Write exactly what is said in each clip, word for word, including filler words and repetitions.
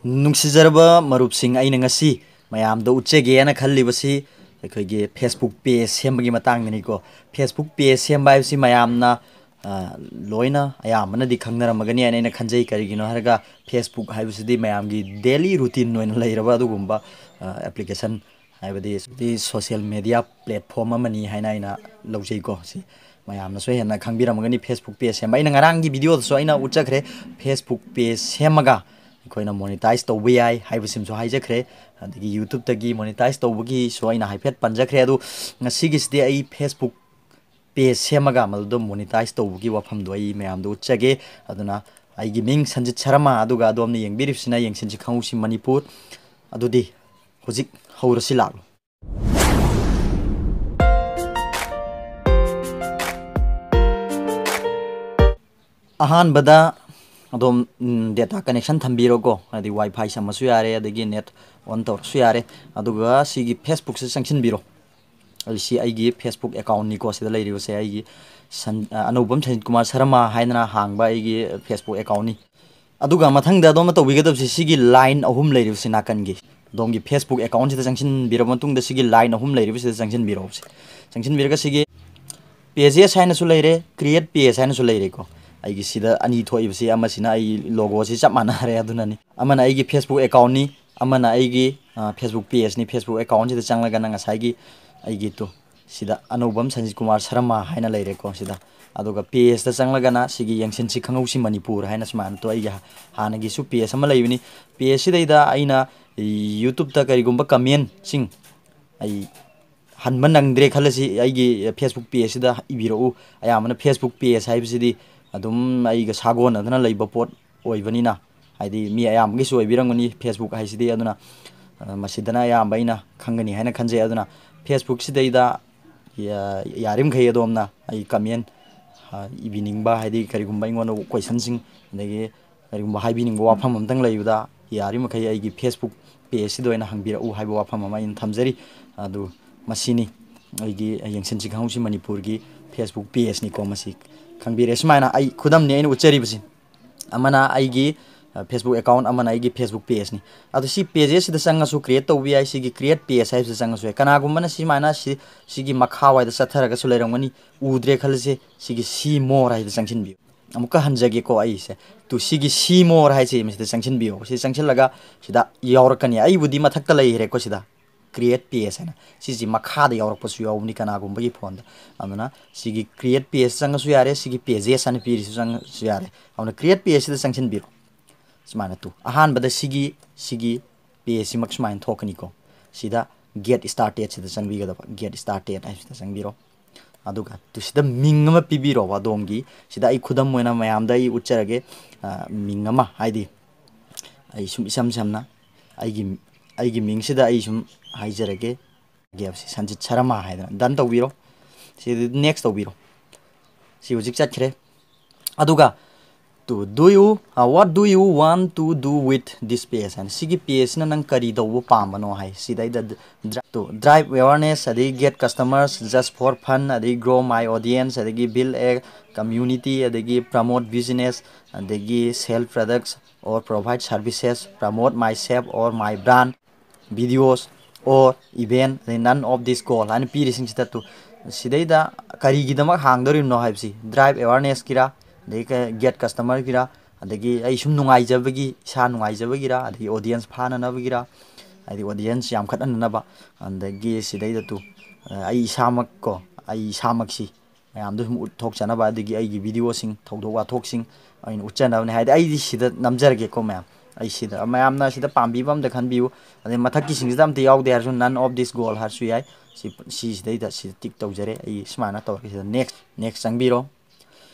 ꯅꯨꯡꯁꯤꯖꯔꯕ ꯃꯔꯨꯞꯁꯤꯡ, ꯑꯩꯅ ꯉꯁꯤ ꯃꯌꯥꯝꯗ ꯎꯠꯆꯒꯦꯅ ꯈꯜꯂꯤꯕꯁꯤ ꯑꯩꯈꯣꯏꯒꯤ Facebook page ꯁꯦꯝꯕꯒꯤ ꯃꯇꯥꯡꯗꯅꯤꯀꯣ꯫ Facebook page ꯁꯦꯝꯕ ꯍꯥꯏꯕꯁꯤ ꯃꯌꯥꯝꯅ, ꯑ, ꯂꯣꯏꯅ ꯑꯌꯥꯝꯕꯅꯗꯤ ꯈꯪꯅꯔꯝꯃꯒꯅꯤ ꯍꯥꯏꯅ ꯑꯩꯅ ꯈꯟꯖꯩ꯫ ꯀꯔꯤꯒꯤꯅꯣ ꯍꯥꯏꯔꯒ, Facebook ꯍꯥꯏꯕꯁꯤꯗꯤ ꯃꯌꯥꯝꯒꯤ daily routine ꯑꯣꯏꯅ ꯂꯩꯔꯕ ꯑꯗꯨꯒꯨꯝꯕ, ꯑ, application, ꯍꯥꯏꯕꯗꯤ social media platform ꯑꯃꯅꯤ ꯍꯥꯏꯅ ꯑꯩꯅ ꯂꯧꯖꯩꯀꯣ꯫ ꯁꯤ ꯃꯌꯥꯝꯅꯁꯨ ꯍꯦꯟꯅ ꯈꯪꯕꯤꯔꯝꯃꯒꯅꯤ꯫ Facebook page ꯁꯦꯝꯕ, ꯑꯩꯅ ꯉꯔꯥꯡꯒꯤ video ꯗꯁꯨ ꯑꯩꯅ ꯎꯠꯆꯈ꯭ꯔꯦ꯫ Facebook page ꯁꯦꯝꯃꯒ ꯑꯩꯈꯣꯏꯅ monetize ꯇꯧꯕ ꯌꯥꯏ ꯍꯥꯏꯕꯁꯤꯃꯁꯨ ꯍꯥꯏꯖꯈ꯭ꯔꯦ꯫ ꯑꯗꯒꯤ YouTube ꯇꯒꯤ monetize ꯇꯧꯕꯒꯤꯁꯨ ꯑꯩꯅ ꯍꯥꯏꯐꯦꯠ ꯄꯟꯖꯈ꯭ꯔꯦ꯫ ꯑꯗꯨ ꯉꯁꯤꯒꯤꯁꯤꯗꯤ ꯑꯩ Facebook page ꯁꯦꯝꯃꯒ ꯃꯗꯨꯗ monetize ꯇꯧꯕꯒꯤ ꯋꯥꯐꯝꯗꯣ ꯑꯩ ꯃꯌꯥꯝꯗ ꯎꯠꯆꯒꯦ꯫ ꯑꯗꯨꯅ ꯑꯩꯒꯤ ꯃꯤꯡ ꯁꯟꯖꯤꯠ ꯁꯔꯃ, ꯑꯗꯨꯒ ꯑꯗꯣꯝꯅ ꯌꯦꯡꯕꯤꯔꯤꯕꯁꯤꯅ ꯌꯦꯡꯁꯤꯟꯁꯤ ꯈꯪꯍꯧꯁꯤ ꯃꯅꯤꯄꯨꯔ꯫ ꯑꯗꯨꯗꯤ ꯍꯧꯖꯤꯛ ꯍꯧꯔꯁꯤ ꯂꯥꯛꯂꯣ꯫ ꯑꯍꯥꯟꯕꯗ ꯑꯗꯣꯝ, ꯎꯝ, data connection ꯊꯝꯕꯤꯔꯣꯀꯣ, ꯍꯥꯏꯗꯤ WiFi ꯁꯝꯃꯁꯨ ꯌꯥꯔꯦ, ꯑꯗꯒꯤ net on ꯇꯧꯔꯁꯨ ꯌꯥꯔꯦ꯫ ꯑꯗꯨꯒ ꯁꯤꯒꯤ Facebook ꯁꯦ ꯆꯪꯁꯤꯟꯕꯤꯔꯣ꯫ ꯑꯩ ꯁꯤ ꯑꯩꯒꯤ Facebook account ꯅꯤꯀꯣ, ꯁꯤꯗ ꯂꯩꯔꯤꯕꯁꯦ ꯑꯩꯒꯤ ꯁꯟ-, ꯑ, ꯑꯅꯧꯕꯝ ꯁꯟꯖꯤꯠ ꯀꯨꯃꯥꯔ ꯁꯔꯃ ꯍꯥꯏꯗꯅ ꯍꯥꯡꯕ ꯑꯩꯒꯤ Facebook account ꯅꯤ꯫ ꯑꯗꯨꯒ ꯃꯊꯪꯗ ꯑꯗꯣꯝꯅ ꯇꯧꯕꯤꯒꯗꯕꯁꯤ ꯁꯤꯒꯤ line ꯑꯍꯨꯝ ꯂꯩꯔꯤꯕꯁꯤ ꯅꯥꯀꯟꯒꯤ, ꯑꯗꯣꯝꯒꯤ Facebook account ꯁꯤꯗ ꯆꯪꯁꯤꯟꯕꯤꯔꯕ ꯃꯇꯨꯡꯗ ꯁꯤꯒꯤ line ꯑꯍꯨꯝ ꯂꯩꯔꯤꯕꯁꯤꯗ ꯆꯪꯁꯤꯟꯕꯤꯔꯛꯎꯁꯦ꯫ ꯆꯪꯁꯤꯟꯕꯤꯔꯒ ꯁꯤꯒꯤ pages ꯍꯥꯏꯅꯁꯨ ꯂꯩꯔꯦ, create page ꯍꯥꯏꯅꯁꯨ ꯂꯩꯔꯦꯀꯣ꯫ ꯑꯩꯒꯤ ꯁꯤꯗ ꯑꯅꯤ ꯊꯣꯛꯏꯕꯁꯤ, ꯑꯃꯁꯤꯅ ꯑꯩ logo ꯁꯤ ꯆꯞ ꯃꯥꯟꯅꯔꯦ, ꯑꯗꯨꯅꯅꯤ꯫ ꯑꯃꯅ ꯑꯩꯒꯤ Facebook account ꯅꯤ, ꯑꯃꯅ ꯑꯩꯒꯤ, ꯑ, Facebook page ꯅꯤ꯫ Facebook account ꯁꯤꯗ ꯆꯪꯂꯒꯅ ꯉꯁꯥꯏꯒꯤ ꯑꯩꯒꯤ ꯇꯨ ꯁꯤꯗ ꯑꯅꯧꯕꯝ ꯁꯟꯖꯤꯠ ꯀꯨꯃꯥꯔ ꯁꯔꯃ ꯍꯥꯏꯅ ꯂꯩꯔꯦꯀꯣ ꯁꯤꯗ꯫ ꯑꯗꯨꯒ page ꯇ ꯆꯪꯂꯒꯅ ꯁꯤꯒꯤ ꯌꯦꯡꯁꯤꯟꯁꯤ ꯈꯪꯍꯧꯁꯤ ꯃꯅꯤꯄꯨꯔ ꯍꯥꯏꯅ ꯁꯨꯃꯥꯏꯅ ꯇꯧ, ꯑꯩꯒꯤ ꯍꯥꯟꯅꯒꯤꯁꯨ page ꯑꯃ ꯂꯩꯕꯅꯤ꯫ Page ꯁꯤꯗꯩꯗ ꯑꯩꯅ YouTube ꯇ ꯀꯔꯤꯒꯨꯝꯕ comment ꯁꯤꯡ ꯑꯩ ꯍꯟꯕ ꯅꯪꯗ꯭ꯔꯦ ꯈꯜꯂꯁꯤ, ꯑꯩꯒꯤ Facebook page ꯁꯤꯗ ꯏꯕꯤꯔꯛꯎ꯫ ꯑꯌꯥꯝꯕꯅ Facebook page ꯍꯥꯏꯕꯁꯤꯗꯤ ꯑꯗꯨꯝ ꯑꯩꯒ ꯁꯥꯒꯣꯟꯅꯗꯅ ꯂꯩꯕ ꯄꯣꯠ ꯑꯣꯏꯕꯅꯤꯅ, ꯍꯥꯏꯗꯤ ꯃꯤ ꯑꯌꯥꯝꯕꯒꯤꯁꯨ ꯑꯣꯏꯕꯤꯔꯝꯒꯅꯤ Facebook ꯍꯥꯏꯁꯤꯗꯤ꯫ ꯑꯗꯨꯅ, ꯑ, ꯃꯁꯤꯗꯅ ꯑꯌꯥꯝꯕ ꯑꯩꯅ ꯈꯪꯒꯅꯤ ꯍꯥꯏꯅ ꯈꯟꯖꯩ꯫ ꯑꯗꯨꯅ Facebook ꯁꯤꯗꯩꯗ ꯌꯥ-, ꯌꯥꯔꯤꯃꯈꯩ ꯑꯗꯣꯝꯅ ꯑꯩ comment, ꯑ, ꯏꯕꯤꯅꯤꯡꯕ, ꯍꯥꯏꯗꯤ ꯀꯔꯤꯒꯨꯝꯕ ꯑꯩꯉꯣꯟꯗ question ꯁꯤꯡ, ꯑꯗꯒꯤ ꯀꯔꯤꯒꯨꯝꯕ ꯍꯥꯏꯕꯤꯅꯤꯡꯕ ꯋꯥꯐꯝ ꯑꯝꯇꯪ ꯂꯩꯕꯗ, ꯌꯥꯔꯤꯃꯈꯩ ꯑꯩꯒꯤ Facebook page ꯁꯤꯗ ꯑꯣꯏꯅ ꯍꯪꯕꯤꯔꯛꯎ ꯍꯥꯏꯕ ꯋꯥꯐꯝ ꯑꯃ ꯑꯩꯅ ꯊꯝꯖꯔꯤ꯫ ꯑꯗꯨ ꯃꯁꯤꯅꯤ ꯑꯩꯒꯤ ꯌꯦꯡꯁꯤꯟꯁꯤ ꯈꯪꯍꯧꯁꯤ ꯃꯅꯤꯄꯨꯔꯒꯤ Facebook page ꯅꯤꯀꯣ꯫ ꯃꯁꯤ ꯈꯪꯕꯤꯔꯦ꯫ ꯁꯨꯃꯥꯏꯅ ꯑꯩ ꯈꯨꯗꯝꯅꯤ ꯑꯩꯅ ꯎꯠꯆꯔꯤꯕꯁꯤ꯫ ꯑꯃꯅ ꯑꯩꯒꯤ, Facebook account ꯑꯃꯅ ꯑꯩꯒꯤ Facebook pageꯅꯤ꯫ ꯑꯗꯣ ꯁꯤ pages ꯁꯤꯗ ꯆꯪꯉꯁꯨ create ꯇꯧꯕ ꯌꯥꯏ꯫ ꯁꯤꯒꯤ create page ꯍꯥꯏꯕꯁꯤꯗ ꯆꯪꯉꯁꯨ ꯌꯥꯏ꯫ ꯀꯅꯥꯒꯨꯝꯕꯅ ꯁꯤ ꯁꯨꯃꯥꯏꯅ ꯁꯤ ꯁꯤꯒꯤ ꯃꯈꯥꯋꯥꯏꯗ ꯆꯠꯊꯔꯒꯁꯨ ꯂꯩꯔꯝꯒꯅꯤ꯫ ꯎꯗ꯭ꯔꯦ ꯈꯜꯂꯁꯦ, ꯁꯤꯒꯤ see more ꯍꯥꯏꯁꯤꯗ ꯆꯪꯁꯤꯟꯕꯤꯌꯨ꯫ ꯑꯃꯨꯛꯀ ꯍꯟꯖꯒꯦꯀꯣ ꯑꯩꯁꯦ꯫ ꯇꯨ ꯁꯤꯒꯤ see more ꯍꯥꯏꯁꯦ ꯃꯁꯤꯗ ꯆꯪꯁꯤꯟꯕꯤꯌꯣ꯫ ꯁꯤ ꯆꯪꯁꯤꯜꯂꯒ ꯁꯤꯗ ꯌꯥꯎꯔꯛꯀꯅꯤ꯫ ꯑꯩꯕꯨꯗꯤ ꯃꯊꯛꯇ ꯂꯩꯈ꯭ꯔꯦꯀꯣ ꯁꯤꯗ꯫ Create page ꯍꯥꯏꯅ ꯁꯤꯁꯤ ꯃꯈꯥꯗ ꯌꯥꯎꯔꯛꯄꯁꯨ ꯌꯥꯎꯕꯅꯤ ꯀꯅꯥꯒꯨꯝꯕꯒꯤ phoneꯗ꯫ ꯑꯗꯨꯅ ꯁꯤꯒꯤ create page ꯆꯪꯉꯁꯨ ꯌꯥꯔꯦ, ꯁꯤꯒꯤ pages ꯍꯥꯏꯅ ꯄꯤꯔꯤꯁꯨ ꯆꯪꯉꯁꯨ ꯌꯥꯔꯦ꯫ ꯑꯗꯨꯅ create pageꯁꯤꯗ ꯆꯪꯁꯤꯟꯕꯤꯔꯣ꯫ ꯁꯨꯃꯥꯏꯅ ꯇꯨ ꯑꯍꯥꯟꯕꯗ ꯁꯤꯒꯤ ꯁꯤꯒꯤ pageꯁꯤꯃꯛ ꯁꯨꯃꯥꯏꯅ ꯊꯣꯛꯀꯅꯤꯀꯣ꯫ ꯁꯤꯗ get startedꯁꯤꯗ ꯆꯪꯕꯤꯒꯗꯕ, get started ꯍꯥꯏꯕꯁꯤꯗ ꯆꯪꯕꯤꯔꯣ꯫ ꯑꯗꯨꯒ ꯇꯨ ꯁꯤꯗ ꯃꯤꯡ ꯑꯃ ꯄꯤꯕꯤꯔꯣꯕ ꯑꯗꯣꯝꯒꯤ꯫ ꯁꯤꯗ ꯑꯩ ꯈꯨꯗꯝ ꯑꯣꯏꯅ ꯃꯌꯥꯝꯗ ꯑꯩ ꯎꯠꯆꯔꯒꯦ꯫ ꯑ, ꯃꯤꯡ ꯑꯃ, ꯍꯥꯏꯗꯤ ꯑꯩ ꯁꯨꯝ ꯏꯁꯝ ꯁꯝꯅ ꯑꯩꯒꯤ ꯑꯩꯒꯤ ꯃꯤꯡꯁꯤꯗ ꯑꯩ ꯁꯨꯝ ꯍꯥꯏꯖꯔꯒꯦ꯫ ꯒꯦꯞꯁꯤ ꯁꯟꯖꯤꯠ ꯁꯔꯃ ꯍꯥꯏꯗꯅ done ꯇꯧꯕꯤꯔꯣ꯫ ꯁꯤꯗ next ꯇꯧꯕꯤꯔꯣ꯫ ꯁꯤ ꯍꯧꯖꯤꯛ ꯆꯠꯈ꯭ꯔꯦ꯫ ꯑꯗꯨꯒ to do you, uh, what do you want to do with this page ꯍꯥꯏꯅ, ꯁꯤꯒꯤ pageꯁꯤꯅ ꯅꯪ ꯀꯔꯤ ꯇꯧꯕ ꯄꯥꯝꯕꯅꯣ ꯍꯥꯏ꯫ ꯁꯤꯗꯩꯗ ꯗ꯭ꯔ-, to drive awareness, ꯑꯗꯒꯤ get customers just for fun, ꯑꯗꯒꯤ grow my audience, ꯑꯗꯒꯤ build a community, ꯑꯗꯒꯤ promote business, ꯑꯗꯒꯤ sell products or provide services, promote myself or my brand, videos or event, ꯑꯗꯩ none of this goal ꯍꯥꯏꯅ ꯄꯤꯔꯤꯁꯤꯡꯁꯤꯗ two ꯁꯤꯗꯩꯗ ꯀꯔꯤꯒꯤꯗꯃꯛ ꯍꯥꯡꯗꯣꯔꯤꯕꯅꯣ ꯍꯥꯏꯕꯁꯤ, drive awarenessꯀꯤꯔꯥ, ꯑꯗꯒꯤ get customerꯒꯤꯔꯥ, ꯑꯗꯒꯤ ꯑꯩ ꯁꯨꯝ ꯅꯨꯡꯉꯥꯏꯖꯕꯒꯤ, ꯏꯁꯥ ꯅꯨꯡꯉꯥꯏꯖꯕꯒꯤꯔꯥ, ꯑꯗꯒꯤ audience ꯐꯥꯅꯅꯕꯒꯤꯔꯥ, ꯍꯥꯏꯗꯤ audience ꯌꯥꯝꯈꯠꯍꯟꯅꯅꯕ, ꯑꯗꯒꯤ ꯁꯤꯗꯩꯗ ꯇꯨ ꯑꯩ ꯏꯁꯥꯃꯛ ꯀꯣ, ꯑꯩ ꯏꯁꯥꯃꯛꯁꯤ ꯃꯌꯥꯝꯗ ꯁꯨꯝ ꯎꯠꯊꯣꯛꯆꯅꯕ, ꯑꯗꯒꯤ ꯑꯩꯒꯤ videoꯁꯤꯡ, ꯊꯧꯗꯣꯛ ꯋꯥꯊꯣꯛꯁꯤꯡ ꯑꯩꯅ ꯎꯠꯆꯅꯕꯅꯦ꯫ ꯍꯥꯏꯗꯤ ꯑꯩꯗꯤ ꯁꯤꯗ ꯅꯝꯖꯔꯒꯦꯀꯣ ꯃꯌꯥꯝ꯫ ꯑꯩ ꯁꯤꯗ, ꯃꯌꯥꯝꯅ ꯁꯤꯗ ꯄꯥꯝꯕꯤꯕ ꯑꯝꯇ ꯈꯟꯕꯤꯌꯨ꯫ ꯑꯗꯩ ꯃꯊꯛꯀꯤꯁꯤꯡꯁꯤꯗ ꯑꯝꯇ ꯌꯥꯎꯗꯦ ꯍꯥꯏꯔꯁꯨ none of this goal ꯍꯥꯏꯔꯁꯨ ꯌꯥꯏ꯫ ꯁꯤ, ꯁꯤꯁꯤꯗꯩꯗ ꯁꯤꯗ tick ꯇꯧꯖꯔꯦ꯫ ꯑꯩ ꯁꯨꯃꯥꯏꯅ ꯇꯧꯔꯒ ꯁꯤꯗ next, next ꯆꯪꯕꯤꯔꯣ꯫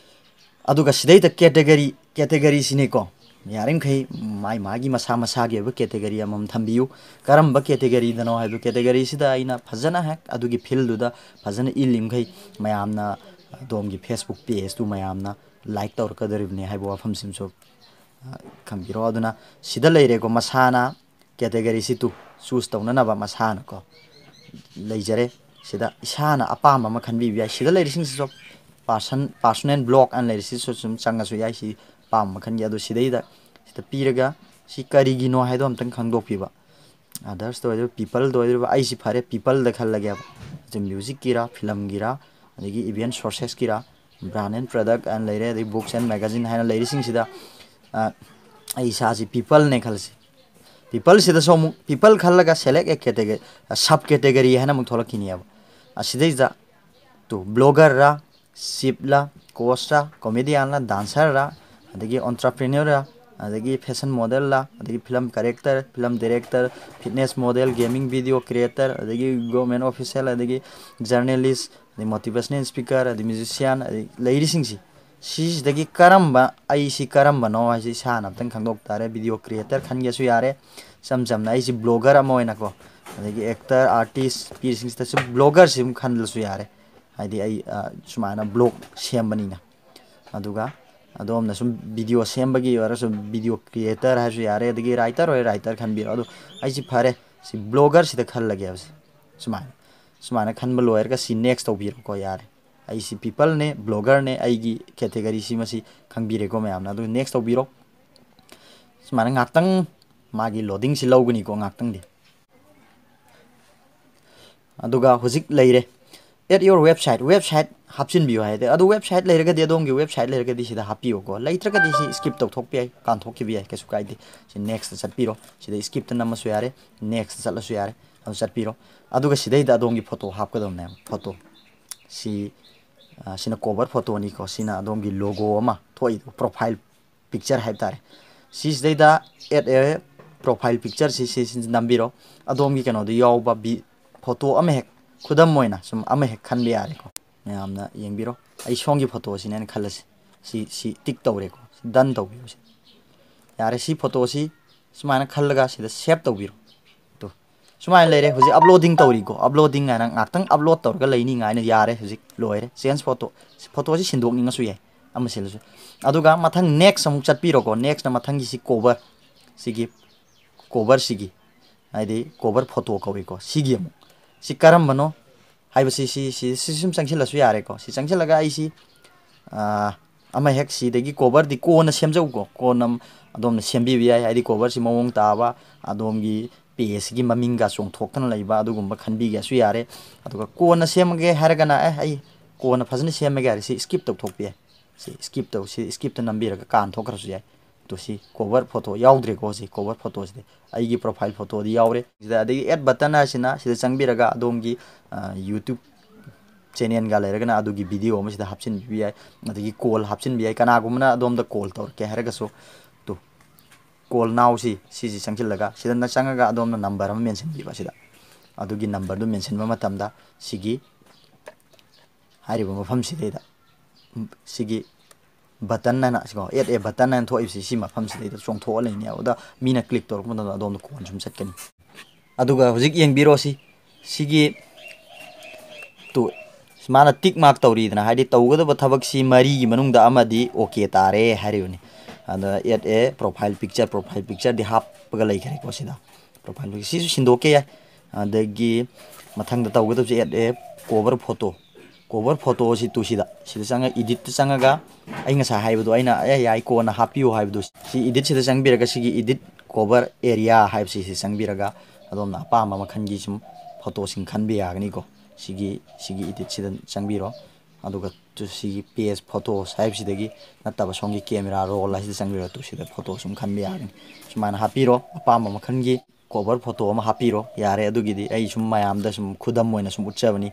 ꯑꯗꯨꯒ ꯁꯤꯗꯩꯗ category, categoryꯁꯤꯅꯤꯀꯣ꯫ ꯌꯥꯔꯤꯃꯈꯩ ꯃꯥꯏ ꯃꯥꯒꯤ ꯃꯁꯥ ꯃꯁꯥꯒꯤ ꯑꯣꯏꯕ category ꯑꯃꯃꯝ ꯊꯝꯕꯤꯌꯨ꯫ ꯀꯔꯝꯕ categoryꯗꯅꯣ ꯍꯥꯏꯕ categoryꯁꯤꯗ ꯑꯩꯅ ꯐꯖꯅ ꯍꯦꯛ ꯑꯗꯨꯒꯤ fieldꯗꯨꯗ ꯐꯖꯅ ꯏꯜꯂꯤꯃꯈꯩ ꯃꯌꯥꯝꯅ ꯑꯗꯣꯝꯒꯤ Facebook pageꯇꯨ ꯃꯌꯥꯝꯅ like ꯇꯧꯔꯛꯀꯗꯧꯔꯤꯕꯅꯤ ꯍꯥꯏꯕ ꯋꯥꯐꯝꯁꯤꯃꯁꯨ, ꯑ, ꯈꯪꯕꯤꯔꯣ꯫ ꯑꯗꯨꯅ ꯁꯤꯗ ꯂꯩꯔꯦꯀꯣ, ꯃꯁꯥꯅ categoryꯁꯤ ꯇꯨ choose ꯇꯧꯅꯅꯕ ꯃꯁꯥꯅꯀꯣ ꯂꯩꯖꯔꯦ꯫ ꯁꯤꯗ ꯏꯁꯥꯅ ꯑꯄꯥꯝꯕ ꯑꯃ ꯈꯟꯕꯤꯕ ꯌꯥꯏ꯫ ꯁꯤꯗ ꯂꯩꯔꯤꯁꯤꯡꯁꯤꯁꯨ person, personal blog ꯑꯅ ꯂꯩꯔꯤꯁꯤꯁꯨ ꯁꯨꯝ ꯆꯪꯉꯁꯨ ꯌꯥꯏ꯫ ꯁꯤ ꯑꯄꯥꯝꯕ ꯃꯈꯜꯒꯤ꯫ ꯑꯗꯣ ꯁꯤꯗꯩꯗ ꯁꯤ ꯄꯤꯔꯒ ꯁꯤ ꯀꯔꯤꯒꯤꯅꯣ ꯍꯥꯏꯗꯣ ꯑꯝꯇꯪ ꯈꯪꯗꯣꯛꯄꯤꯕ꯫ ꯑꯗꯔꯁꯇ ꯑꯣꯏꯗꯣꯏꯔꯤꯕ, ꯄꯤꯄꯜꯗ ꯑꯣꯏꯗꯣꯏꯔꯤꯕ, ꯑꯩꯁꯤ ꯐꯔꯦ, ꯄꯤꯄꯜꯗ ꯈꯜꯂꯒꯦꯕ꯫ ꯁꯤ ꯃ꯭ꯌꯨꯖꯤꯛꯀꯤꯔꯥ, ꯐꯤꯂꯝꯒꯤꯔꯥ, ꯑꯗꯒꯤ ꯏꯚꯦꯟ ꯁꯣꯔꯁꯦꯁꯀꯤꯔꯥ, ꯕ꯭ꯔꯥꯟ ꯑꯦꯟ ꯄ꯭ꯔꯗꯛ ꯍꯥꯏꯅ ꯂꯩꯔꯦ, ꯑꯗꯩ ꯕꯨꯛꯁ ꯑꯦꯟ ꯃꯦꯒꯥꯖꯤꯟ ꯍꯥꯏꯅ ꯂꯩꯔꯤꯁꯤꯡꯁꯤꯗ, ꯑ, ꯑꯩ ꯏꯁꯥꯁꯤ ꯄꯤꯄꯜꯅꯦ ꯈꯜꯂꯁꯤ꯫ ꯄꯤꯄꯜꯁꯤꯗꯁꯨ ꯑꯃꯨꯛ ꯄꯤꯄꯜ ꯈꯜꯂꯒ ꯁꯦꯂꯦꯛ ꯑꯦ ꯀꯦꯇꯦꯒꯣꯔꯤ, ꯁꯕ ꯀꯦꯇꯦꯒꯣꯔꯤ ꯍꯥꯏꯅ ꯑꯃꯨꯛ ꯊꯣꯛꯂꯛꯈꯤꯅꯦꯕ꯫ ꯑꯁꯤꯗꯩꯁꯤꯗ ꯇꯨ ꯕ꯭ꯂꯣꯒꯔꯔꯥ, ꯆꯤꯞꯂꯥ, ꯀꯣꯁꯔꯥ, ꯀꯣꯃꯦꯗꯤꯌꯥꯟꯂꯥ, ꯗꯥꯟꯁꯔꯔꯥ, ꯑꯗꯒꯤ ꯑꯣꯟꯇꯔꯄ꯭ꯔꯤꯅꯔꯔꯥ, ꯑꯗꯒꯤ ꯐꯦꯁꯟ ꯃꯣꯗꯦꯜꯂꯥ, ꯑꯗꯒꯤ film character, film director, fitness model, gaming video creator, ꯑꯗꯒꯤ ꯒꯣꯔꯃꯦꯟ ꯑꯣꯐꯤꯁꯦꯜ, ꯑꯗꯒꯤ ꯖꯔꯅꯦꯂꯤꯁ, ꯑꯗꯩ ꯃꯣꯇꯤꯚꯦꯁꯅꯦꯜ ꯁ꯭ꯄꯤꯀꯔ, ꯑꯗꯩ ꯃ꯭ꯌꯨꯖꯤꯁꯤꯌꯥꯟ, ꯑꯗꯩ ꯂꯩꯔꯤꯁꯤꯡꯁꯤ, ꯁꯤꯁꯤꯗꯒꯤ ꯀꯔꯝꯕ, ꯑꯩꯁꯤ ꯀꯔꯝꯕꯅꯣ ꯍꯥꯏꯁꯤ ꯏꯁꯥꯅ ꯑꯝꯇꯪ ꯈꯪꯗꯣꯛ ꯇꯥꯔꯦ꯫ ꯚꯤꯗꯤꯑꯣ ꯀ꯭ꯔꯤꯌꯦꯇꯔ ꯈꯟꯒꯦꯁꯨ ꯌꯥꯔꯦ, ꯏꯆꯝ ꯆꯝꯅ ꯑꯩꯁꯤ ꯕ꯭ꯂꯣꯒꯔ ꯑꯃ ꯑꯣꯏꯅꯀꯣ, ꯑꯗꯒꯤ ꯑꯦꯛꯇꯔ, ꯑꯥꯔꯇꯤꯁ ꯄꯤꯔꯤꯁꯤꯡꯁꯤꯗꯁꯨ ꯕ꯭ꯂꯣꯒꯔꯁꯤ ꯑꯗꯨꯝ ꯈꯟꯂꯁꯨ ꯌꯥꯔꯦ, ꯍꯥꯏꯗꯤ ꯑꯩ, ꯑ, ꯁꯨꯃꯥꯏꯅ ꯕ꯭ꯂꯣꯒ ꯁꯦꯝꯕꯅꯤꯅ꯫ ꯑꯗꯨꯒ ꯑꯗꯣꯝꯅ ꯁꯨꯝ ꯚꯤꯗꯤꯑꯣ ꯁꯦꯝꯕꯒꯤ ꯑꯣꯏꯔꯁꯨ ꯚꯤꯗꯤꯑꯣ ꯀ꯭ꯔꯤꯌꯦꯇꯔ ꯍꯥꯏꯔꯁꯨ ꯌꯥꯔꯦ, ꯑꯗꯒꯤ ꯔꯥꯏꯇꯔ ꯑꯣꯏꯔꯦ, ꯔꯥꯏꯇꯔ ꯈꯟꯕꯤꯔꯣ꯫ ꯑꯗꯣ ꯑꯩꯁꯤ ꯐꯔꯦ, ꯁꯤ ꯕ꯭ꯂꯣꯒꯔꯁꯤꯗ ꯈꯜꯂꯒꯦꯕ꯫ ꯁꯤ ꯁꯨꯃꯥꯏꯅ, ꯁꯨꯃꯥꯏꯅ ꯈꯟꯕ ꯂꯣꯏꯔꯒ ꯁꯤ ꯅꯦꯛꯁ ꯇꯧꯕꯤꯔꯣꯀꯣ꯫ ꯌꯥꯔꯦ, ꯑꯩꯁꯤ ꯄꯤꯄꯜꯅꯦ, ꯕ꯭ꯂꯣꯒꯔꯅꯦ, ꯑꯩꯒꯤ ꯀꯦꯇꯦꯒꯣꯔꯤꯁꯤ ꯃꯁꯤ ꯈꯪꯕꯤꯔꯦꯀꯣ ꯃꯌꯥꯝꯅ꯫ ꯑꯗꯨ ꯅꯦꯛꯁ ꯇꯧꯕꯤꯔꯣ꯫ ꯁꯨꯃꯥꯏꯅ ꯉꯥꯛꯇꯪ ꯃꯥꯒꯤ ꯂꯣꯗꯤꯡꯁꯤ ꯂꯧꯒꯅꯤꯀꯣ, ꯉꯥꯛꯇꯪꯗꯤ꯫ ꯑꯗꯨꯒ ꯍꯧꯖꯤꯛ ꯂꯩꯔꯦ, "Add your website", ꯋꯦꯕꯁꯥꯏꯠ ꯍꯥꯞꯆꯤꯟꯕꯤꯌꯨ ꯍꯥꯏꯗꯤ, ꯑꯗꯨ ꯋꯦꯕꯁꯥꯏꯠ ꯂꯩꯔꯒꯗꯤ, ꯑꯗꯣꯝꯒꯤ ꯋꯦꯕꯁꯥꯏꯠ ꯂꯩꯔꯒꯗꯤ ꯁꯤꯗ ꯍꯥꯞꯄꯤꯌꯨꯀꯣ, ꯂꯩꯇ꯭ꯔꯒꯗꯤ ꯁꯤ ꯁ꯭ꯀꯤꯞ ꯇꯧꯊꯣꯛꯄ ꯌꯥꯏ, ꯀꯥꯟꯊꯣꯛꯈꯤꯕ ꯌꯥꯏ, ꯀꯩꯁꯨ ꯀꯥꯏꯗꯦ꯫ ꯁꯤ ꯅꯦꯛꯁꯇ ꯆꯠꯄꯤꯔꯣ, ꯁꯤꯗ ꯁ꯭ꯀꯤꯞꯇ ꯅꯝꯃꯁꯨ ꯌꯥꯔꯦ, ꯅꯦꯛꯁꯇ ꯆꯠꯂꯁꯨ ꯌꯥꯔꯦ, ꯑꯗꯨ ꯆꯠꯄꯤꯔꯣ꯫ ꯑꯗꯨꯒ ꯁꯤꯗꯩꯗ ꯑꯗꯣꯝꯒꯤ ꯐꯣꯇꯣ ꯍꯥꯞꯀꯗꯕꯅꯦꯕ, ꯐꯣꯇꯣ꯫ ꯁꯤ, ꯑ, ꯁꯤꯅ ꯀꯣꯚꯔ ꯐꯣꯇꯣꯅꯤꯀꯣ, ꯁꯤꯅ ꯑꯗꯣꯝꯒꯤ ꯂꯣꯒꯣ ꯑꯃ ꯊꯣꯛꯏꯗꯣ, ꯄ꯭ꯔꯣꯐꯥꯏꯜ ꯄꯤꯛꯆꯔ ꯍꯥꯏꯕ ꯇꯥꯔꯦ꯫ ꯁꯤꯁꯤꯗꯩꯗ ꯑꯦꯗ ꯑꯦ ꯄ꯭ꯔꯣꯐꯥꯏꯜ ꯄꯤꯛꯆꯔꯁꯤ, ꯁꯤ, ꯁꯤ ꯅꯝꯕꯤꯔꯣ꯫ ꯑꯗꯣꯝꯒꯤ ꯀꯩꯅꯣꯗ ꯌꯥꯎꯕ ꯕꯤ-, ꯐꯣꯇꯣ ꯑꯃ ꯍꯦꯛ, ꯈꯨꯗꯝ ꯑꯣꯏꯅ ꯁꯨꯝ ꯑꯃ ꯍꯦꯛ ꯈꯟꯕ ꯌꯥꯔꯦꯀꯣ꯫ ꯃꯌꯥꯝꯅ ꯌꯦꯡꯕꯤꯔꯣ꯫ ꯑꯩ ꯁꯣꯝꯒꯤ ꯐꯣꯇꯣꯁꯤꯅꯦꯅ ꯈꯜꯂꯁꯤ꯫ ꯁꯤ, ꯁꯤ ꯇꯤꯛ ꯇꯧꯔꯦꯀꯣ꯫ ꯁꯤ ꯗꯟ ꯇꯧꯕꯤꯔꯣ꯫ ꯁꯤ ꯌꯥꯔꯦ꯫ ꯁꯤ ꯐꯣꯇꯣꯁꯤ ꯁꯨꯃꯥꯏꯅ ꯈꯜꯂꯒ ꯁꯤꯗ ꯁꯦꯞ ꯇꯧꯕꯤꯔꯣ꯫ ꯇꯨ꯫ ꯁꯨꯃꯥꯏꯅ ꯂꯩꯔꯦ꯫ ꯍꯧꯖꯤꯛ ꯑꯞꯂꯣꯗꯤꯡ ꯇꯧꯔꯤꯀꯣ꯫ ꯑꯞꯂꯣꯗꯤꯡ ꯍꯥꯏꯅ ꯉꯥꯛꯇꯪ ꯑꯞꯂꯣꯗ ꯇꯧꯔꯒ ꯂꯩꯅꯤ ꯉꯥꯏꯅ꯫ ꯌꯥꯔꯦ꯫ ꯍꯧꯖꯤꯛ ꯂꯣꯏꯔꯦ꯫ Change photo. ꯐꯣꯇꯣꯁꯤ ꯁꯤꯟꯗꯣꯛꯅꯤꯡꯉꯁꯨ ꯌꯥꯏ꯫ ꯑꯃ ꯁꯤꯜꯂꯁꯨ꯫ ꯑꯗꯨꯒ ꯃꯊꯪ ꯅꯦꯛꯁ ꯑꯃꯨꯛ ꯆꯠꯄꯤꯔꯣꯀꯣ꯫ ꯅꯦꯛꯁꯅ ꯃꯊꯪꯒꯤ ꯁꯤ ꯀꯣꯚꯔ꯫ ꯁꯤꯒꯤ ꯀꯣꯚꯔꯁꯤꯒꯤ, ꯍꯥꯏꯗꯤ ꯀꯣꯚꯔ ꯐꯣꯇꯣ ꯀꯧꯏꯀꯣ꯫ ꯁꯤꯒꯤ ꯑꯃꯨꯛ, ꯁꯤ ꯀꯔꯝꯕꯅꯣ ꯍꯥꯏꯕꯁꯤ, ꯁꯤ, ꯁꯤ, ꯁꯤ ꯁꯨꯝ ꯆꯪꯁꯤꯜꯂꯁꯨ ꯌꯥꯔꯦꯀꯣ꯫ ꯁꯤ ꯆꯪꯁꯤꯜꯂꯒ ꯑꯩꯁꯤ, ꯑꯥ, ꯑꯃ ꯍꯦꯛ ꯁꯤꯗꯒꯤ coverꯗꯤ ꯀꯣꯟꯅ ꯁꯦꯝꯖꯧꯀꯣ꯫ ꯀꯣꯟꯅ ꯑꯗꯣꯝꯅ ꯁꯦꯝꯕꯤꯕ ꯌꯥꯏ, ꯍꯥꯏꯗꯤ coverꯁꯤ ꯃꯑꯣꯡ ꯇꯥꯕ, ꯑꯗꯣꯝꯒꯤ pageꯀꯤ ꯃꯃꯤꯡꯒ ꯆꯣꯡꯊꯣꯛꯇꯅ ꯂꯩꯕ ꯑꯗꯨꯒꯨꯝꯕ ꯈꯟꯕꯤꯒꯦꯁꯨ ꯌꯥꯔꯦ꯫ ꯑꯗꯨꯒ ꯀꯣꯟꯅ ꯁꯦꯝꯃꯒꯦ ꯍꯥꯏꯔꯒꯅ, ꯑꯦ, ꯑꯩ ꯀꯣꯟꯅ ꯐꯖꯅ ꯁꯦꯝꯃꯒꯦ ꯍꯥꯏꯔꯦ, ꯁꯤ skip ꯇꯧꯊꯣꯛꯄ ꯌꯥꯏ꯫ ꯁꯤ skip ꯇꯧ, ꯁꯤ skipꯇ ꯅꯝꯕꯤꯔꯒ ꯀꯥꯟꯊꯣꯛꯈ꯭ꯔꯁꯨ ꯌꯥꯏ꯫ ꯑꯗꯣ ꯁꯤ cover photo ꯌꯥꯎꯗ꯭ꯔꯦꯀꯣ, ꯁꯤ cover photoꯁꯤꯗꯤ꯫ ꯑꯩꯒꯤ profile photoꯗꯤ ꯌꯥꯎꯔꯦ꯫ ꯁꯤꯗ ꯑꯗꯒꯤ add button ꯍꯥꯏꯁꯤꯅ ꯁꯤꯗ ꯆꯪꯕꯤꯔꯒ ꯑꯗꯣꯝꯒꯤ, ꯑ, YouTube channelꯒ ꯂꯩꯔꯒꯅ ꯑꯗꯨꯒꯤ video ꯑꯃ ꯁꯤꯗ ꯍꯥꯞꯆꯤꯟꯕꯤꯕ ꯌꯥꯏ꯫ ꯑꯗꯒꯤ call ꯍꯥꯞꯆꯤꯟꯕ ꯌꯥꯏ, ꯀꯅꯥꯒꯨꯝꯕꯅ ꯑꯗꯣꯝꯗ call ꯇꯧꯔꯛꯀꯦ ꯍꯥꯏꯔꯒꯁꯨ꯫ ꯇꯨ, call nowꯁꯤ, ꯁꯤꯁꯤ ꯆꯪꯁꯤꯜꯂꯒ ꯁꯤꯗ ꯆꯪꯉꯒ ꯑꯗꯣꯝꯅ number ꯑꯃ mentionꯕꯤꯕ ꯁꯤꯗ꯫ ꯑꯗꯨꯒꯤ numberꯗꯨ mentionꯕ ꯃꯇꯝꯗ ꯁꯤꯒꯤ ꯍꯥꯏꯔꯤꯕ ꯃꯐꯝꯁꯤꯗꯩꯗ, ꯁꯤꯒꯤ button ꯍꯥꯏꯅ, ꯁꯤꯀꯣ, add a button ꯍꯥꯏꯅ ꯊꯣꯛꯏꯕꯁꯤ, ꯁꯤ ꯃꯐꯝꯁꯤꯗꯩꯗ ꯆꯣꯡꯊꯣꯛꯑ ꯂꯩꯅꯦꯕ꯫ ꯑꯗ ꯃꯤꯅ click ꯇꯧꯔꯛꯄ ꯃꯇꯝꯗ ꯑꯗꯣꯝꯗ ꯀꯣꯟ ꯁꯨꯝ ꯆꯠꯀꯅꯤ꯫ ꯑꯗꯨꯒ ꯍꯧꯖꯤꯛ ꯌꯦꯡꯕꯤꯔꯣ, ꯁꯤ, ꯁꯤꯒꯤ ꯇꯨ, ꯃꯥꯅ tick mark ꯇꯧꯔꯤꯗꯅ, ꯍꯥꯏꯗꯤ ꯇꯧꯒꯗꯕ ꯊꯕꯛꯁꯤ ꯃꯔꯤꯒꯤ ꯃꯅꯨꯡꯗ ꯑꯃꯗꯤ okay ꯇꯥꯔꯦ ꯍꯥꯏꯔꯤꯕꯅꯤ꯫ ꯑꯗ add a profile picture, profile pictureꯗꯤ ꯍꯥꯞꯄꯒ ꯂꯩꯈ꯭ꯔꯦꯀꯣ ꯁꯤꯗ꯫ Profile picture ꯁꯤꯁꯨ ꯁꯤꯟꯗꯣꯛꯀꯦ ꯌꯥꯏ꯫ ꯑꯗꯒꯤ ꯃꯊꯪꯗ ꯇꯧꯒꯗꯕꯁꯦ add a cover photo꯫ Cover photoꯁꯤ ꯇꯨ ꯁꯤꯗ, ꯁꯤꯗ ꯆꯪꯉ editꯇ ꯆꯪꯉꯒ ꯑꯩ ꯉꯁꯥꯏ ꯍꯥꯏꯕꯗꯣ, ꯑꯩꯅ "ꯑꯦ, ꯌꯥꯏ, ꯀꯣꯟꯅ ꯍꯥꯞꯄꯤꯌꯨ" ꯍꯥꯏꯕꯗꯣ, ꯁꯤ editꯁꯤꯗ ꯆꯪꯕꯤꯔꯒ ꯁꯤꯒꯤ edit cover area ꯍꯥꯏꯕꯁꯤ ꯁꯤ ꯆꯪꯕꯤꯔꯒ ꯑꯗꯣꯝꯅ ꯑꯄꯥꯝꯕ ꯃꯈꯜꯒꯤ ꯁꯨꯝ photoꯁꯤꯡ ꯈꯟꯕ ꯌꯥꯒꯅꯤꯀꯣ꯫ ꯁꯤꯒꯤ, ꯁꯤꯒꯤ editꯁꯤꯗ ꯆꯪꯕꯤꯔꯣ꯫ ꯑꯗꯨꯒ ꯇꯨ ꯁꯤꯒꯤ page photos ꯍꯥꯏꯕꯁꯤꯗꯒꯤ ꯅꯠꯇꯕ ꯁꯣꯝꯒꯤ camera roll ꯍꯥꯏꯁꯤꯗ ꯆꯪꯕꯤꯔꯣ꯫ ꯇꯨ ꯁꯤꯗ photo ꯁꯨꯝ ꯈꯟꯕ ꯌꯥꯒꯅꯤ꯫ ꯁꯨꯃꯥꯏꯅ ꯍꯥꯞꯄꯤꯔꯣ ꯑꯄꯥꯝꯕ ꯃꯈꯜꯒꯤ꯫ Cover photo ꯑꯃ ꯍꯥꯞꯄꯤꯔꯣ꯫ ꯌꯥꯔꯦ, ꯑꯗꯨꯒꯤꯗꯤ ꯑꯩ ꯁꯨꯝ ꯃꯌꯥꯝꯗ ꯁꯨꯝ ꯈꯨꯗꯝ ꯑꯣꯏꯅ ꯁꯨꯝ ꯎꯠꯆꯕꯅꯤ꯫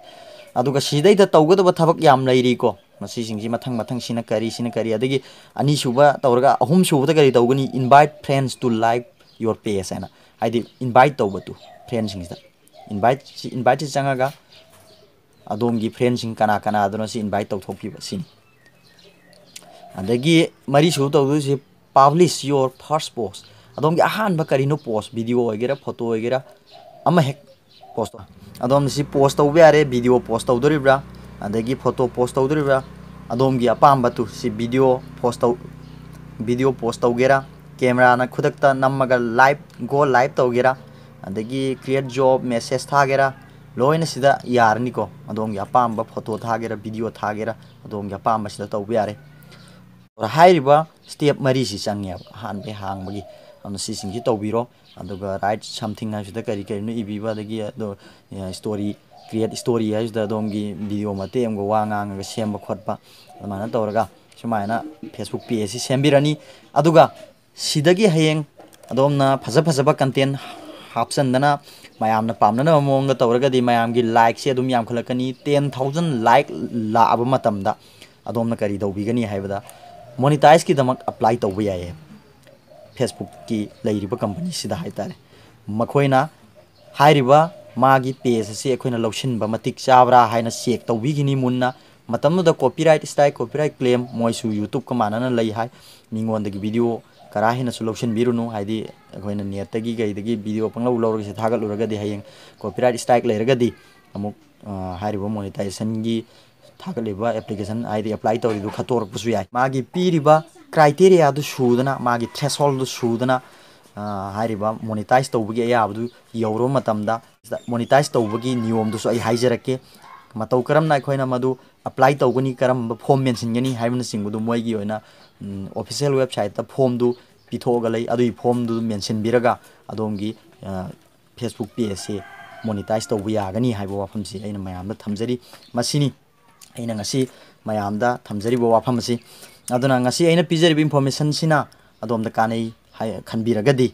ꯑꯗꯨꯒ ꯁꯤꯗꯩꯗ ꯇꯧꯒꯗꯕ ꯊꯕꯛ ꯌꯥꯝ ꯂꯩꯔꯤꯀꯣ, ꯃꯁꯤꯁꯤꯡꯁꯤ ꯃꯊꯪ ꯃꯊꯪ, ꯁꯤꯅ ꯀꯔꯤ, ꯁꯤꯅ ꯀꯔꯤ, ꯑꯗꯒꯤ ꯑꯅꯤꯁꯨꯕ ꯇꯧꯔꯒ ꯑꯍꯨꯝꯁꯨꯕꯗ ꯀꯔꯤ ꯇꯧꯒꯅꯤ? Invite friends to like your page ꯍꯥꯏꯅ, ꯍꯥꯏꯗꯤ invite ꯇꯧꯕꯗꯨ friendꯁꯤꯡꯁꯤꯗ꯫ Invite, ꯁꯤ inviteꯁꯤ ꯆꯪꯉꯒ ꯑꯗꯣꯝꯒꯤ friendꯁꯤꯡ ꯀꯅꯥ ꯀꯅꯥꯗꯅꯣ ꯁꯤ invite ꯇꯧꯊꯣꯛꯄꯤꯕ ꯁꯤꯅꯤ꯫ ꯑꯗꯒꯤ ꯃꯔꯤꯁꯨꯕ ꯇꯧꯗꯣꯏꯁꯤ, publish your first post꯫ ꯑꯗꯣꯝꯒꯤ ꯑꯍꯥꯟꯕ ꯀꯔꯤꯅꯣ post, video ꯑꯣꯏꯒꯦꯔꯥ, photo ꯑꯣꯏꯒꯦꯔꯥ, ꯑꯃ ꯍꯦꯛ post ꯇꯧ꯫ ꯑꯗꯣꯝꯅ ꯁꯤ post ꯇꯧꯕ ꯌꯥꯔꯦ, video post ꯇꯧꯗꯣꯔꯤꯕ꯭ꯔꯥ, ꯑꯗꯒꯤ photo post ꯇꯧꯗꯣꯔꯤꯕ꯭ꯔꯥ, ꯑꯗꯣꯝꯒꯤ ꯑꯄꯥꯝꯕ ꯇꯨ꯫ ꯁꯤ video post ꯇꯧ, video post ꯇꯧꯒꯦꯔꯥ, cameraꯅ ꯈꯨꯗꯛꯇ ꯅꯝꯃꯒ live, go live ꯇꯧꯒꯦꯔꯥ, ꯑꯗꯒꯤ create job, message ꯊꯥꯒꯦꯔꯥ, ꯂꯣꯏꯅ ꯁꯤꯗ ꯌꯥꯔꯅꯤꯀꯣ꯫ ꯑꯗꯣꯝꯒꯤ ꯑꯄꯥꯝꯕ photo ꯊꯥꯒꯦꯔꯥ, video ꯊꯥꯒꯦꯔꯥ, ꯑꯗꯣꯝꯒꯤ ꯑꯄꯥꯝꯕꯁꯤꯗ ꯇꯧꯕ ꯌꯥꯔꯦ꯫ ꯍꯥꯏꯔꯤꯕ step ꯃꯔꯤꯁꯤ ꯆꯪꯉꯦꯕ ꯑꯍꯥꯟꯕꯒꯤ ꯍꯥꯡꯕꯒꯤ꯫ ꯑꯗꯨꯅ ꯁꯤꯁꯤꯡꯁꯤ ꯇꯧꯕꯤꯔꯣ꯫ ꯑꯗꯨꯒ write something ꯍꯥꯏꯁꯤꯗ ꯀꯔꯤ ꯀꯔꯤꯅꯣ ꯏꯕꯤꯕ, ꯑꯗꯒꯤ ꯑꯗꯣ story, create story ꯍꯥꯏꯁꯤꯗ ꯑꯗꯣꯝꯒꯤ video ꯃꯇꯦꯛ ꯑꯃꯒ ꯋꯥ ꯉꯥꯡꯉꯒ ꯁꯦꯝꯕ ꯈꯣꯠꯄ, ꯑꯗꯨꯃꯥꯏꯅ ꯇꯧꯔꯒ ꯁꯨꯃꯥꯏꯅ Facebook page ꯑꯁꯤ ꯁꯦꯝꯕꯤꯔꯅꯤ꯫ ꯑꯗꯨꯒ ꯁꯤꯗꯒꯤ ꯍꯌꯦꯡ ꯑꯗꯣꯝꯅ ꯐꯖ ꯐꯖꯕ content ꯍꯥꯞꯆꯟꯗꯅ ꯃꯌꯥꯝꯅ ꯄꯥꯝꯅꯅꯕ ꯃꯑꯣꯡꯗ ꯇꯧꯔꯒꯗꯤ ꯃꯌꯥꯝꯒꯤ likeꯁꯦ ꯑꯗꯨꯝ ꯌꯥꯝꯈꯠꯂꯛꯀꯅꯤ꯫ Ten thousand like ꯂꯥꯛꯑꯕ ꯃꯇꯝꯗ ꯑꯗꯣꯝꯅ ꯀꯔꯤ ꯇꯧꯕꯤꯒꯅꯤ ꯍꯥꯏꯕꯗ, monetizeꯀꯤꯗꯃꯛ apply ꯇꯧꯕ ꯌꯥꯏꯌꯦ꯫ Facebookꯀꯤ ꯂꯩꯔꯤꯕ companyꯁꯤꯗ ꯍꯥꯏꯇꯥꯔꯦ, ꯃꯈꯣꯏꯅ ꯍꯥꯏꯔꯤꯕ ꯃꯥꯒꯤ page ꯑꯁꯤ ꯑꯩꯈꯣꯏꯅ ꯂꯧꯁꯤꯟꯕ ꯃꯇꯤꯛ ꯆꯥꯕ꯭ꯔꯥ ꯍꯥꯏꯅ check ꯇꯧꯕꯤꯒꯅꯤ ꯃꯨꯟꯅ꯫ ꯃꯇꯝꯗꯨꯗ copyright strike, copyright claim ꯃꯣꯏꯁꯨ YouTubeꯀ ꯃꯥꯟꯅꯅ ꯂꯩ ꯍꯥꯏ꯫ ꯃꯤꯉꯣꯟꯗꯒꯤ video ꯀꯔꯥ ꯍꯦꯟꯅꯁꯨ ꯂꯧꯁꯤꯟꯕꯤꯔꯨꯅꯨ, ꯍꯥꯏꯗꯤ ꯑꯩꯈꯣꯏꯅ netꯇꯒꯤ ꯀꯩꯗꯒꯤ video ꯄꯪꯂꯧ ꯂꯧꯔꯒ ꯁꯤ ꯊꯥꯒꯠꯂꯨꯔꯒꯗꯤ ꯍꯌꯦꯡ copyright strike ꯂꯩꯔꯒꯗꯤ ꯑꯃꯨꯛ, ꯑ, ꯍꯥꯏꯔꯤꯕ monetizationꯒꯤ ꯊꯥꯒꯠꯂꯤꯕ application ꯍꯥꯏꯗꯤ apply ꯇꯧꯔꯤꯗꯨ ꯈꯠꯇꯣꯔꯛꯄꯁꯨ ꯌꯥꯏ꯫ ꯃꯥꯒꯤ ꯄꯤꯔꯤꯕ criteriaꯗꯨ ꯁꯨꯗꯅ, ꯃꯥꯒꯤ thresholdꯗꯨ ꯁꯨꯗꯅ, ꯑ, ꯍꯥꯏꯔꯤꯕ monetize ꯇꯧꯕꯒꯤ ꯑꯌꯥꯕꯗꯨ ꯌꯧꯔꯕ ꯃꯇꯝꯗ, monetize ꯇꯧꯕꯒꯤ ꯅꯤꯌꯣꯝꯗꯨꯁꯨ ꯑꯩ ꯍꯥꯏꯖꯔꯛꯀꯦ꯫ ꯃꯇꯧ ꯀꯔꯝꯅ ꯑꯩꯈꯣꯏꯅ ꯃꯗꯨ apply ꯇꯧꯒꯅꯤ, ꯀꯔꯝꯕ form ꯃꯦꯟꯁꯤꯟꯒꯅꯤ ꯍꯥꯏꯕꯅꯆꯤꯡꯕꯗꯨ ꯃꯣꯏꯒꯤ ꯑꯣꯏꯅ, ꯎꯝ, official websiteꯇ formꯗꯨ ꯄꯤꯊꯣꯛꯑꯒ ꯂꯩ꯫ ꯑꯗꯨꯒꯤ formꯗꯨ ꯃꯦꯟꯁꯤꯟꯕꯤꯔꯒ ꯑꯗꯣꯝꯒꯤ, ꯑ, Facebook pageꯁꯤ monetize ꯇꯧꯕ ꯌꯥꯒꯅꯤ ꯍꯥꯏꯕ ꯋꯥꯐꯝꯁꯤ ꯑꯩꯅ ꯃꯌꯥꯝꯗ ꯊꯝꯖꯔꯤ꯫ ꯃꯁꯤꯅꯤ ꯑꯩꯅ ꯉꯁꯤ ꯃꯌꯥꯝꯗ ꯊꯝꯖꯔꯤꯕ ꯋꯥꯐꯝ ꯑꯁꯤ꯫ ꯑꯗꯨꯅ ꯉꯁꯤ ꯑꯩꯅ ꯄꯤꯖꯔꯤꯕ informationꯁꯤꯅ ꯑꯗꯣꯝꯗ ꯀꯥꯟꯅꯩ ꯍꯥꯏ ꯈꯟꯕꯤꯔꯒꯗꯤ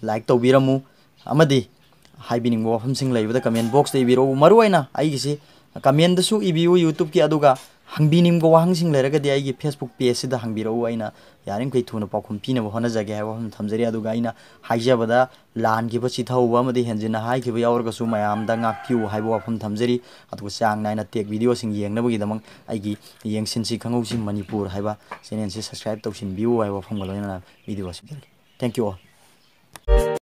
like ꯇꯧꯕꯤꯔꯝꯃꯨ, ꯑꯃꯗꯤ ꯍꯥꯏꯕꯤꯅꯤꯡꯕ ꯋꯥꯐꯝꯁꯤꯡ ꯂꯩꯕꯗ comment boxꯇ ꯏꯕꯤꯔꯛꯎ꯫ ꯃꯔꯨꯑꯣꯏꯅ ꯑꯩꯒꯤꯁꯤ commentꯇꯁꯨ ꯏꯕꯤꯌꯨ YouTubeꯀꯤ, ꯑꯗꯨꯒ ꯍꯪꯕꯤꯅꯤꯡꯕ ꯋꯥꯍꯪꯁꯤꯡ ꯂꯩꯔꯒꯗꯤ ꯑꯩꯒꯤ Facebook pageꯁꯤꯗ ꯍꯪꯕꯤꯔꯛꯎ, ꯑꯩꯅ ꯌꯥꯔꯤꯃꯈꯩ ꯊꯨꯅ ꯄꯥꯎꯈꯨꯝ ꯄꯤꯅꯕ ꯍꯣꯠꯅꯖꯒꯦ ꯍꯥꯏꯕ ꯋꯥꯐꯝ ꯊꯝꯖꯔꯤ꯫ ꯑꯗꯨꯒ ꯑꯩꯅ ꯍꯥꯏꯖꯕꯗ ꯂꯥꯟꯈꯤꯕ, ꯆꯤꯊꯍꯧꯕ ꯑꯃꯗꯤ ꯍꯦꯟꯖꯤꯟꯅ ꯍꯥꯏꯈꯤꯕ ꯌꯥꯎꯔꯒꯁꯨ ꯃꯌꯥꯝꯗ ꯉꯥꯛꯄꯤꯌꯨ ꯍꯥꯏꯕ ꯋꯥꯐꯝ ꯊꯝꯖꯔꯤ꯫ ꯑꯗꯨꯒ ꯆꯥꯡ ꯅꯥꯏꯅ tech videoꯁꯤꯡ ꯌꯦꯡꯅꯕꯒꯤꯗꯃꯛ ꯑꯩꯒꯤ ꯌꯦꯡꯁꯤꯟꯁꯤ ꯈꯪꯍꯧꯁꯤ ꯃꯅꯤꯄꯨꯔ ꯍꯥꯏꯕ channelꯁꯤ subscribe ꯇꯧꯁꯤꯟꯕꯤꯌꯨ ꯍꯥꯏꯕ ꯋꯥꯐꯝꯒ ꯂꯣꯏꯅꯅ video ꯑꯁꯤ ꯂꯣꯏꯁꯤꯟꯖꯔꯒꯦ꯫ Thank you all꯫